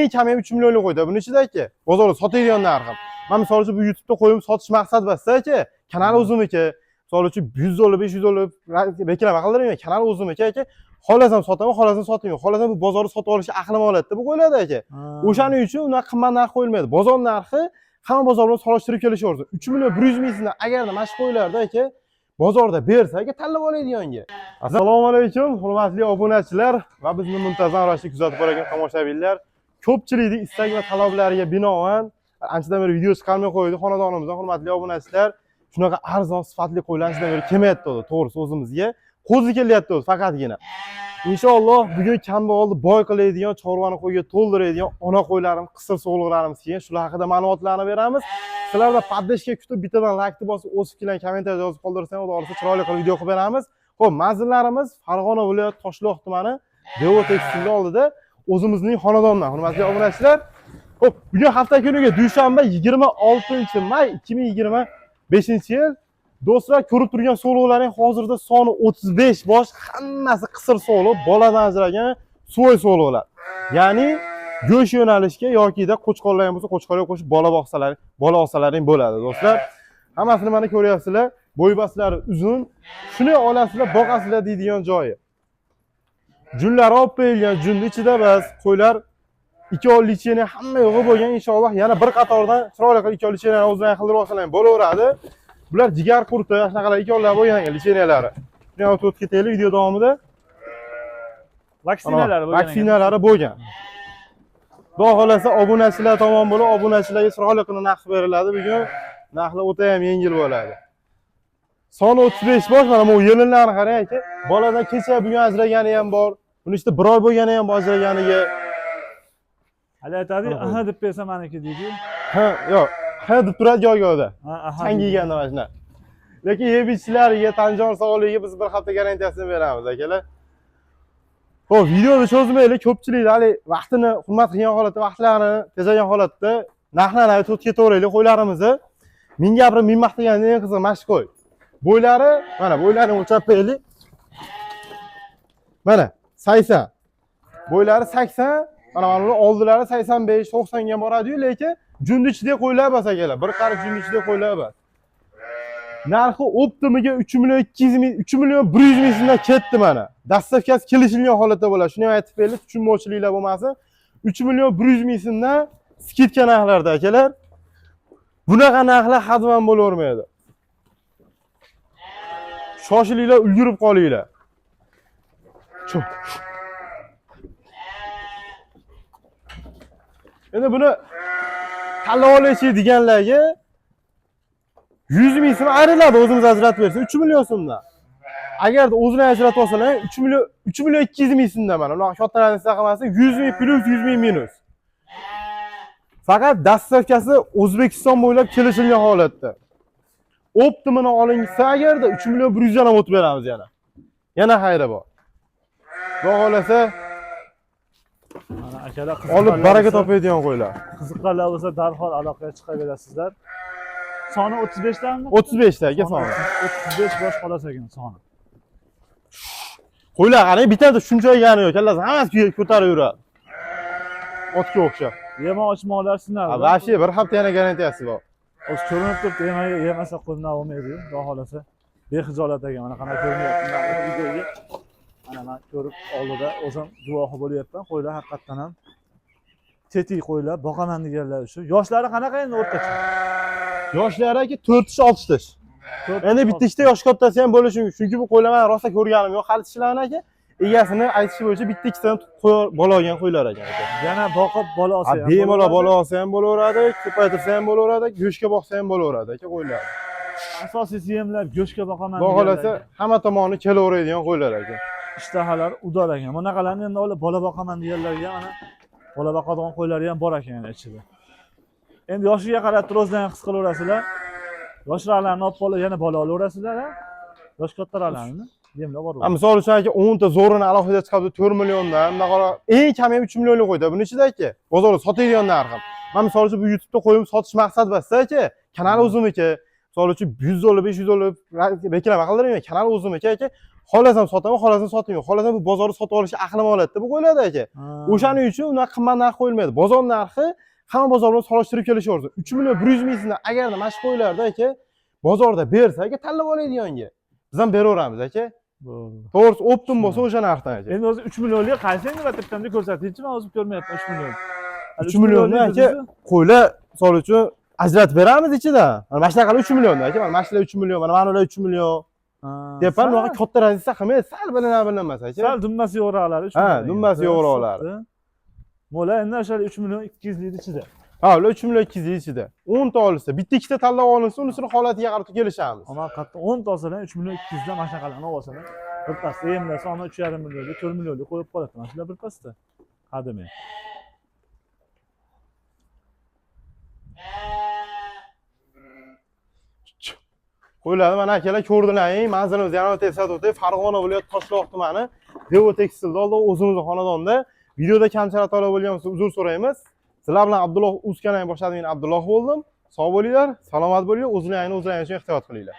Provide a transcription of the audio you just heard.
Eng kami ham 3 millionlik qo'ydi. Buni ichida aka, bozorda sotadigan narxim. Men misol uchun bu YouTube'da qo'yib sotish maqsad emas aka. Kanal o'zimniki. Misol uchun 100 dollar, 500 dollar reklama qildirmayman. Kanal o'zimniki aka. Xohlasam sotaman, xohlasam sotmayman. Xohlasam bu bozorda sotib olishga aqlim oladi bu qo'yiladi aka. O'shaning uchun unaqa qimmat narx qo'yilmaydi. Bozor narxi hamma bozor bilan solishtirib kelishaversin. 3 million 100 ming so'mdan agarda mana shu qo'ylarda aka bozorda bersa aka tanlab oladiganga. Assalomu alaykum, hurmatli obunachilar va bizni muntazam ravishda kuzatib borgan tomoshabinlar. Ko'pchilikning istak va talablariga binoan anchadan beri video chiqarmay qo'ydi xonadonimizdan hurmatli obunachilar. Shunaqa arzon sifatli qo'ylar anchadan beri kelmayapti o'zi, to'g'risi o'zimizga. Qo'zi kelyapti o'zi faqatgina. Inshaalloh bugun kambag'alni boy qiladigan, chorvani qo'yga to'ldiradigan ona qo'ylarimiz, qisir sog'liqlarimiz kelgan. Shular haqida ma'lumotlarni beramiz. Sizlarda поддержка kutib bittadan laykni bosib, o'z fikrlaringni kommentariyada yozib qoldirsang, xudo xohlasa chiroyli qilib video qilib beramiz. Xo'p, manzillarimiz Farg'ona viloyati Toshloq tumani Devo tekstilni oldida o'zimizning xonadondan, hurmatli obunachilar. Xo'p, bugun hafta kuniga dushanba 26 may 2025-yil. Do'stlar, ko'rib turgan so'liqlarning hozirda soni 35 bosh, hammasi qisir so'liq, boladan ajragan свой so'liqlar. Ya'ni go'sht yo'nalishga yokida qo'chqorlar ham bo'lsa, qo'chqorga qo'shib bola boqsalar, bola olsalaring bo'ladi, do'stlar. Hammasini mana ko'ryapsizlar, bo'ybaslari uzun. Shuni olasizlar, boqasizlar deydigan joyi. Junlari olib qo'yilgan, junni ichida bas, qo'ylar ikki oy лечение hamma yo'g'i bo'lgan, inshaalloh yana bir qatordan chiroyli qilib ikki oy лечение o'zlari qildirib olsalar ham bo'laveradi. Bular jigar qurti, shunaqalar ikkovlar bo'lgan ekan лечения lari. Shuni ham o'tib ketaylik video davomida. Vaksinalari bo'lgan ekan. Vaksinalari bo'lgan. Xudo xohlasa obunachilar tomon bo'lib, obunachilarga chiroyli qilib narx beriladi bugun. Narxlar o'ta ham yengil bo'ladi. Soni 35 bosh, mana bu yelinlarni qarang aka. Boladan kecha bugun ajragani ham bor. Buni ichida bir oy bo'lgani ham bor ajraganiga. Hali aytadi, Qanaqa? Aha deb bersa maniki deydi. Ha, yo'q. Ha deb turadi joy-joyda. Ha, aha. Chang deydi. yegan mana shunaqa. Lekin yeb ichishlariga, tan jon sog'ligiga biz bir hafta garantiyasini beramiz, akalar. Xo'p, videoni cho'zmaylik, ko'pchilik hali vaqtini hurmat qilgan holatda, vaqtlarini tejagan holatda narxlarni aytib o'tib ketaveraylik qo'ylarimizni. Ming gapirib ming maqtagan eng qizig'i mana shu qo'y. Bo'ylari, mana bo'ylarini o'lchab qo'yaylik. Mana 80. Bo'ylari 80, mana buni oldilari 85, 90 ga boradi-yu, lekin junni ichida qo'ylar bas akalar. Bir qari junni ichida qo'ylar bas. Narxi оптом iga 3 million 200 ming, 3 million 100 ming so'mdan ketdi mana. Доставка si kelishilgan holatda bo'ladi. Shuni ham aytib beraylik, tushunmovchiliklar bo'lmasin. 3 million 100 ming so'mdan скидка narxlarda akalar. Bunaqa narxlar hadvan bo'lavermaydi. Shoshilinglar, ulgurib qolinglar. Chu. Endi buni tanlab olish deganlarga 100 ming so'm ayriladi o'zimiz ajratib bersa 3 million so'mdan. Agarda o'zini ajratib olsalar 3 million 3 million 200 ming so'mdan mana unaqa katta narsa qilmasa 100 ming plyus 100 ming minus. Faqat доставка si O'zbekiston bo'ylab kelishilgan holatda. Оптом ini olinsa agarda 3 million 100 dan ham o'tib beramiz yana. Yana xayri bor. Xudo xohlasa Mana akalar olib qiziqqanlar baraka bo'lsa- topadigan qo'ylar. Qiziqqanlar bo'lsa darhol aloqaga chiqaverasizlar. Soni 35 tami? 35 ta aka soni. 35 bosh xolos ekan soni. Qo'ylar qarang, bittada shuncha yegani yo'q, kallasi hammasi ko'tarib yuradi. Otga o'xshab. Yema ochmoqlar sinadi. Ha, вообще bir hafta yana garantiyasi bor. O'zi ko'rinib turibdi, yemasa qo'ldan olmaydi, xudo xohlasa. Bexijolat ekan, mana qanaqa ko'rinyapti videoga. Mana man ko'rib oldida o'zim guvohi bo'lyapman. Qo'ylar haqiqatdan ham tetik qo'ylar, boqaman deganlar shu. Yoshlari qanaqa endi o'rtacha? Yoshlari aka 4 tish, 6 tish. 4 Endi tish, bitta ikkita yosh kattasi ham bo'lishi mumkin. Chunki bu qo'ylar man rosa ko'rganim yo'q. Hali tishlarni aka egasini aytishi bo'yicha bitta ikkitadan qo'y bola olgan qo'ylar ekan aka. Yana boqib bola olsa Ha, ham bemalol bo'laveradi. bola olsa ham bo'laveradi, ko'paytirsa ham bo'laveradi, go'shtga boqsa ham bo'laveradi aka qo'ylar. Asosiysi yemlab go'shtga boqaman Xudo xohlasa deganlarga hamma tomoni kelaveradigan qo'ylar aka. Ishtahalari udor ekan. Bunaqalarni endi olib bola boqaman deganlarga mana bola boqadigan qo'ylari ham bor ekan yana ichida. Endi yoshiga qarab turib o'zlaring his qilaverasizlar. Yoshroqlarni olib qolib yana bola olaverasizlar, ha? Yosh kattaroqlarni yemlab Ha, boraverasiz. misol uchun aka 10 ta zo'rini alohida chiqarib 4 milliondan, bunaqa eng kami ham 3 millionlik qo'ydi. Buni ichida aka bozorda sotadigan narxim. Men misol uchun bu YouTube'da qo'yib sotish maqsad emas aka. Kanal o'zimniki. Misol uchun 100 dollar, 500 dollar reklama qildirmayman. Kanal o'zimniki aka. Xohlasam sotaman, xohlasam sotmayman. Xohlasam bu bozorda sotib olish aqlim oladi-da bu qo'ylarda aka. O'shaning uchun unaqa qimmat narx qo'yilmaydi. Bozor narxi hamma bozor bilan solishtirib kelishaversin. 3 million 100 ming so'mdan agarda mana shu qo'ylarda aka bozorda bersa aka tanlab oladiganga. Biz ham beraveramiz aka. Bo'ldi. To'g'risi оптом bo'lsa o'sha narxdan aka. Endi o'zi 3 millionlik qaysi endi bitta ko'rsatingchi, men o'zim ko'rmayapman 3 million. Hali 3 millionni millionlik aka dedingiz-ku? Qo'ylar misol uchun ajratib beramiz ichidan. Mana shunaqa 3 millionda aka, mana shular 3 million, mana ular 3 million. Ha, Deyapman, sal- unaqa katta разница qilmaydi, sal bilinar bilinmas aka. Sal dumbasi yo'qroqlari 3 Ha, million. dumbasi yo'qroqlari. Mo'la endi o'sha 3 million 200 lik ichida. Ha, ular 3 million 200 ichida. 10 ta olsa, bitta ikkita tanlab olinsa, unisini holatiga qarab kelishamiz. Ana qattiq 10 ta olsalar 3 million 200 dan mana shunaqalarni olsalar birpasda emlasa ana 3,5 millionlik, 4 millionlik qo'yib qoladi. Mana shular birpasda. Ha demang. Qo'ylarni mana akalar ko'rdilaring, manzilimiz yana bitta eslatib o'tay, Farg'ona viloyati Toshloq tumani, Devo Tekstilda oldi o'zimizni xonadonda. Videoda kamchilik xatolar bo'lgan bo'lsa uzr so'raymiz. Sizlar bilan Abdulloh Uz kanalini boshladim, men Abdulloh bo'ldim. Sog' bo'linglar, salomat bo'linglar, o'zlaringni o'zlaring uchun ehtiyot qilinglar.